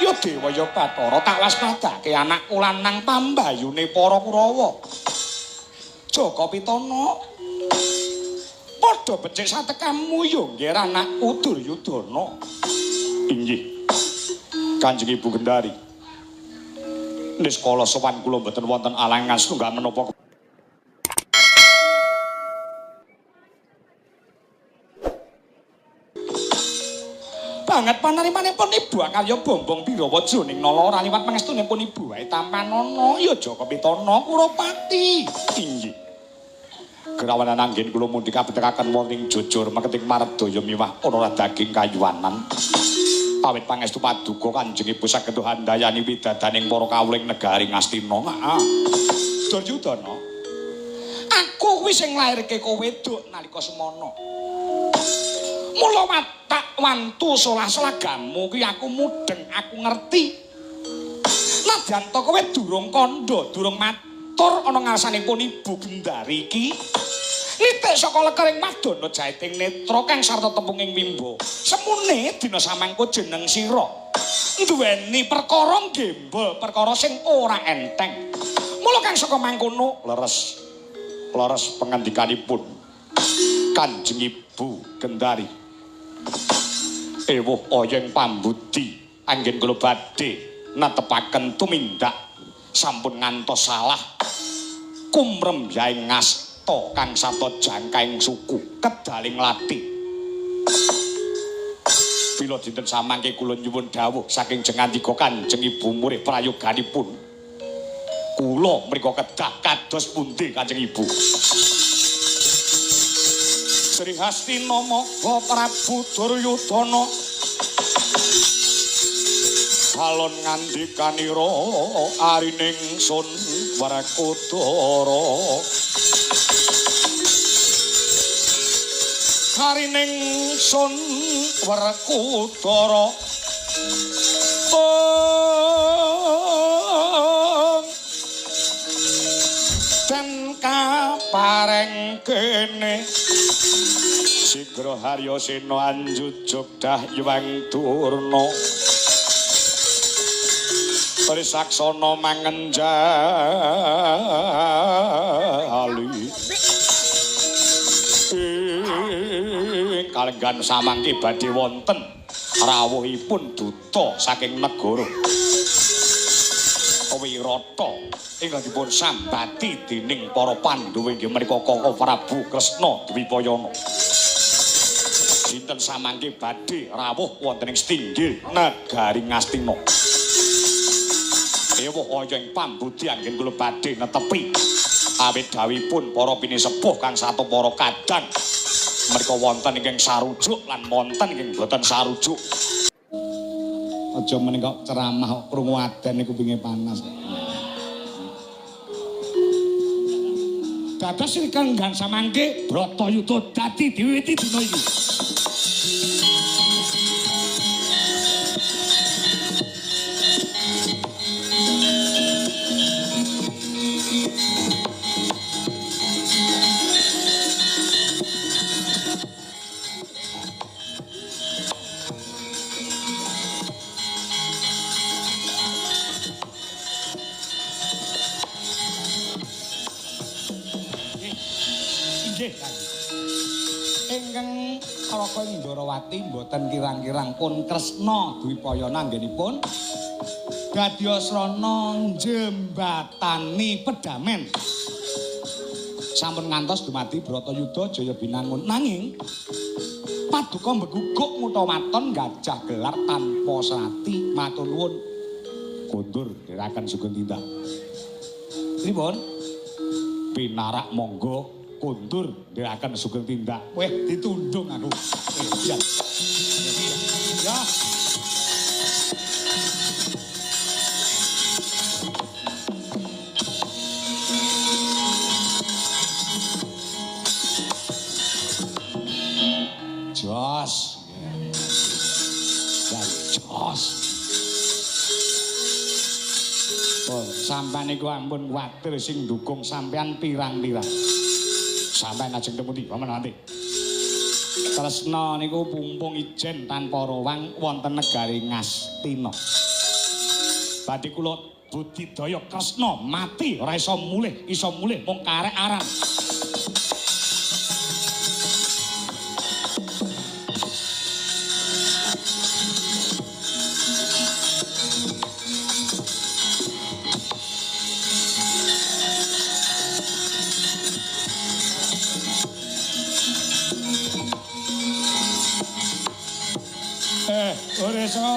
Ya dewa ya Bathara tak waspadake anakku lanang pambayune para Kurawa. Jaka Pitana. Padha becik satekamu ya nggih anakku Duryudana. Inggih. Kanjeng Ibu Gendari. Niskala sowan kula mboten wonten alangan setunggal menapa. Banget panarimanipun Ibu akarya bombong Birawa jroning nala ora liwat pangestunipun Ibu wae tampanana ya Jaka Pitana Kurapati. Inggih. Kerawanan anggen kula mundi kabetekaken wonten ing jujur meketing mardaya miwah ana daging kayuwanan. Awit pangestu paduka Kanjeng Ibu saged handayani widadaning para kawuling negari Ngastina. Heeh. Duryudana. Aku kuwi sing nglairke kowe duk nalika semana. Mula watak wantu solah-solagamu kuwi aku mudheng, aku ngerti. Nadyan to kowe durung kandha, durung matur ana ngarsanipun Ibu Gendari iki. Nitik saka lekering madana jaiting netra kang sarta tepunging wimbo. Semune dina samangko jeneng sira nduweni perkara gembol, perkara sing ora enteng. Mula kang saka mangkono leres. Leres pangandikanipun Kanjeng Ibu Gendari. Ewuh oyeng pambudi anggen kula badhe netepaken tumindak sampun ngantos salah kumrembyaing ngasta kang sarta jangkaing suku kedaling lati. Bila dinten samangke kula nyuwun dawuh saking jengandika Kanjeng Ibu murih prayoganipun kula mriku kedah kados pundi Kanjeng Ibu? Sri Hastina Maga Prabu Duryudana alon ngandikanira arining sun Werkudara arining sun Werkudara den kapareng kene sigra harya sena anjujuk dahyang durna trisaksana mangenjali ing kalenggan samangke badhe wonten rawuhipun duta saking negara Wirata ingkang dipun sambati dening para Pandhawa inggih menika Kaka Prabu Kresna Dwipayana. Dinten samangke badhe rawuh wonten ing Stinggil negari Ngastina. Ewuh kaya ing pambudi anggen kula badhe netepi awit dawuhipun para pinisepuh kang satu para kadang mereka wonten ingkang sarujuk lan wonten ingkang boten sarujuk. Aja meneh kok ceramah kok krungu adan niku kupinge panas. Dados ingkang nggan samangke Bratayuda dadi diwiwiti dina iki. Nggih, ingkang Raka Ndorowati mboten kirang-kirang pun Kresna Dwipayana anggenipun dadyasrana njembatani pedamen. Sampun ngantos dumadi Bratayuda Jaya Binangun nanging paduka mbeguguk ngutha waton gajah gelar tanpa serati. Matur nuwun. Kondur dherekaken sugeng tindak. Pripun? Pinarak monggo kondur ndherekaken sugeng tindak. Weh ditundung aku. Ya. Ya. Jos. Dan jos. Oh, sampean niku ampun kuwatir sing ndukung sampean pirang-pirang. Sampeyan ajeng temu ndi paman nanti. Kresna niku pumpung ijen tanpa rowang wonten negari Ngastina. Badhe kula budidaya Kresna mati ora iso mulih, iso mulih mung karek aran. Ora iso.